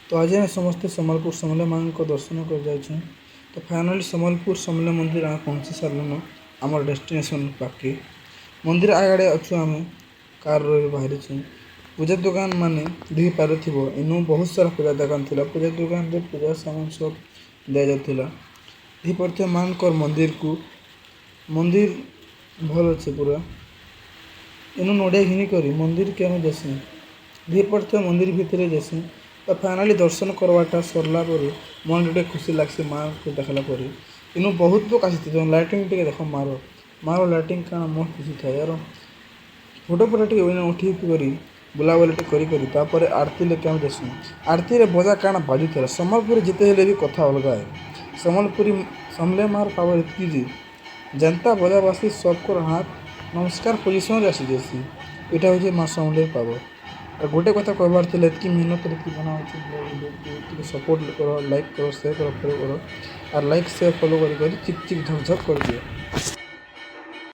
ତ ଆଜି ଆମେ ସମସ୍ତେ ସମ୍ବଲପୁର ସମଲେଇ ମାଆଙ୍କ ଦର୍ଶନ କରି ଯାଉଛୁ। ତ ଫାଇନାଲି ସମ୍ବଲପୁର ସମଲେଇ ମନ୍ଦିର ଆମେ ପହଞ୍ଚି ସାରିଲୁନ, ଆମର ଡେଷ୍ଟିନେସନ୍ ପାଖକେ। ମନ୍ଦିର ଆଗଆଡ଼େ ଅଛୁ ଆମେ, କାର୍ରୁ ଏବେ ବାହାରିଛୁ। ପୂଜା ଦୋକାନ ମାନେ ଦେଖି ପାରୁଥିବ, ଇନୁ ବହୁତ ସାରା ପୂଜା ଦୋକାନ ଥିଲା। ପୂଜା ଦୋକାନରେ ପୂଜା ସାମାନ ସବୁ ଦିଆଯାଉଥିଲା। ଦେଖିପାରୁଥିବ ମାଙ୍କର ମନ୍ଦିରକୁ, ମନ୍ଦିର ଭଲ ଅଛି ପୁରା। ଇନୁ ନଡ଼ିଆ ଘିନି କରି ମନ୍ଦିରକେ ଆମେ ଯାଏସୁଁ। ଦେଖିପାରୁଥିବ, ମନ୍ଦିର ଭିତରେ ଯାଏସୁଁ। ତ ଫାଇନାଲି ଦର୍ଶନ କରବାଟା ସରିଲା ପରେ ମନ ଟିକେ ଖୁସି ଲାଗ୍ସି ମାଆଙ୍କୁ ଦେଖିଲା ପରେ। ଇନୁ ବହୁତ ଲୋକ ଆସିଥିବେ। ଲାଇଟିଂ ଟିକେ ଦେଖ ମାର, ମାର ଲାଇଟିଂ କାଣା ମସ୍ତ ଦିଶୁଥାଏ। ଆର ଫଟୋ ଫଟୋ ଟିକେ ଉଠେଇ କରି, ବୁଲାବୁଲି ଟିକେ କରି କରି, ତାପରେ ଆରତି ଲେକେ ଆମେ ଯାଏସୁଁ। ଆରତିରେ ବଜା କାଣା ବାଜୁଥିଲା! ସମ୍ବଲପୁରୀ ଯେତେ ହେଲେ ବି କଥା ଅଲଗା ଏ। ସମ୍ବଲପୁରୀ ସମଲେଇ ମାର ପାୱାର ଏତ୍କି ଯେ ଯେନ୍ତା ବଜା ବାଜସି, ସବକର ହାତ ନମସ୍କାର ପୋଜିସନରେ ଆସି ଯାଏସି। ଏଇଟା ହଉଛି ମା ସମଲେଇ ପାୱାର। ଆର୍ ଗୋଟେ କଥା କହିବାର ଥିଲା, ଏତ୍କି ମେହନତରେ ଏତ୍କି ବନା ହଉଛି ଭିଡ଼ିଓ, ଟିକେ ସପୋର୍ଟ କର, ଲାଇକ୍ କର, ସେୟାର କର, ଫଲୋ କର। ଆର୍ ଲାଇକ୍, ସେୟାର, ଫଲୋ କରି କରି ଚିକ୍ ଚିକ୍ ଝକ୍ ଝକ୍ କରିଦିଅ।